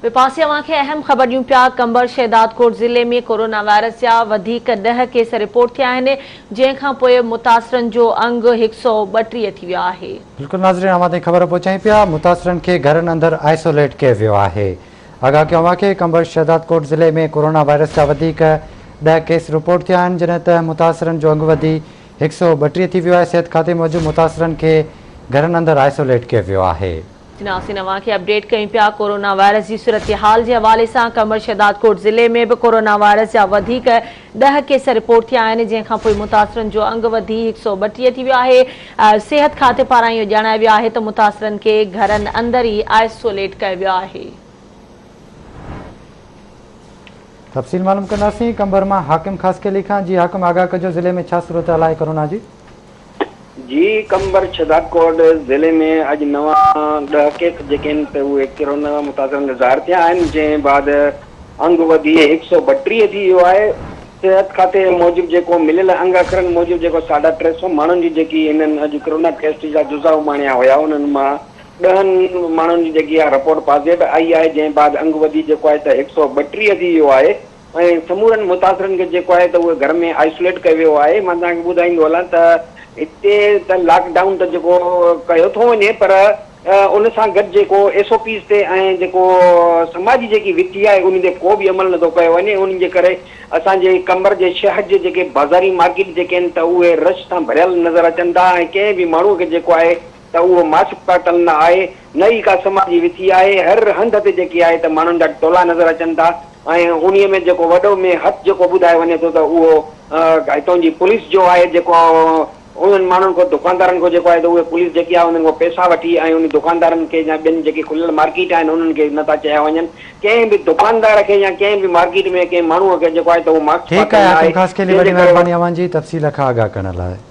ٻئي پاسي اوهان کي اهم خبر ڏيون پيا قمبر شهدادڪوٽ ضلعي ۾ ڪورونا وائرس جا وڌيڪ ڏهه ڪيس رپورٽ ٿيا آهن جنهن کان پوء متاثرن جو انگ 132 ٿي ويو آهي. بلڪل ناظرين اوهان تائين خبر پهچايون پيا متاثرن کي گهرن اندر آئسوليٽ ڪيو ويو آهي آگاهه ڪيون اوهان کي قمبر شهدادڪوٽ ضلعي ۾ ڪورونا وائرس جا وڌيڪ ڏهه ڪيس رپورٽ ٿيا آهن جڏهن ته متاثرن جو انگ وڌي 132 ٿي ويو آهي صحت کاتي موجب متاثرن کي گهرن اندر آئسوليٽ ڪيو ويو آهي. ناظرين اوهان کي اپڊيٽ ڪيون پيا ڪورونا وائرس جي صورتحال جي حوالي سان قمبر شهدادڪوٽ ضلعي ۾ به ڪورونا وائرس جا وڌيڪ ڏهه ڪيس رپورٽ ٿيا آهن جنهن کان پوء متاثرن جو انگ وڌي 132 ٿي ويو آهي صحت کاتي پاران اهو ڄاڻايو ويو آهي ته متاثرن کي گهرن اندر ئي آئسوليٽ ڪيو ويو آهي. تفصيل معلوم ڪنداسين قمبر مان حاڪم خاصخيلي کان جي حاڪم آگاهه ڪجو ضلعي ۾ ڇا صورتحال آهي ڪورونا جي. جي قمبر شھدادڪوٽ ضلعي ۾ اڄ نوان ڏهه ڪيس جيڪي آهن ته اهي ڪرونا متاثرن جا ظاهر ٿيا آهن جنهن بعد انگ وڌي 132 ٿي ويو آهي صحت کاتي موجب جيڪو مليل انگ اکرن موجب جيڪو ساڍا ٽي سئو ماڻهن جي جيڪي هنن اڄ ڪرونا ٽيسٽ جا جزا اماڻيا هيا انهن مان ڏهن ماڻهن جي جيڪي اها رپورٽ پازيٽو آئي آهي جنهن بعد انگ وڌي جيڪو آهي ته 132 ٿي ويو آهي ۽ سمورن متاثرن کي جيڪو آهي ته اهي گهر ۾ آئسوليٽ ڪيو ويو آهي مان توهان کي ٻڌائيندو هلان ته هتي ته لاڪ ڊائون ته جيڪو ڪيو ٿو وڃي پر ان سان گڏ جيڪو ايس او پيز تي ۽ جيڪو سماجي جيڪي وٿي آهي ان تي ڪو به عمل نٿو ڪيو وڃي ان جي ڪري اسان جي قمبر جي شهر جي جيڪي بازاري مارڪيٽ جيڪي آهن ته اهي رش سان ڀريل نظر اچن ٿا ۽ ڪنهن به ماڻهو کي جيڪو آهي ته اهو ماسڪ پاتل نه آهي نه ئي ڪا سماجي وٿي آهي، هر هنڌ تي جيڪي آهي ته ماڻهن جا ٽولا نظر اچن ٿا ۽ انهي ۾ جيڪو وڏو ۾ هٿ جيڪو ٻڌايو وڃي ٿو ته اهو هتون جي پوليس جو آهي جيڪو انهن ماڻهن کان دڪاندارن کان جيڪو آهي ته اهي پوليس جيڪي آهي انهن کان پئسا وٺي ۽ انهي دڪاندارن کي يا ٻين جيڪي کليل مارڪيٽ آهن انهن کي نه ٿا چيا وڃن ڪنهن به دڪاندار کي يا ڪنهن به مارڪيٽ ۾ ڪنهن ماڻهو کي جيڪو آهي ته اهو ماسڪ ٺيڪ پاتل آهي نه حاڪم آهي خاصخيلي جنهن وڏي جي ڪري مهرباني اوهان جي تفصيل کان آگاهه ڪرڻ لاء.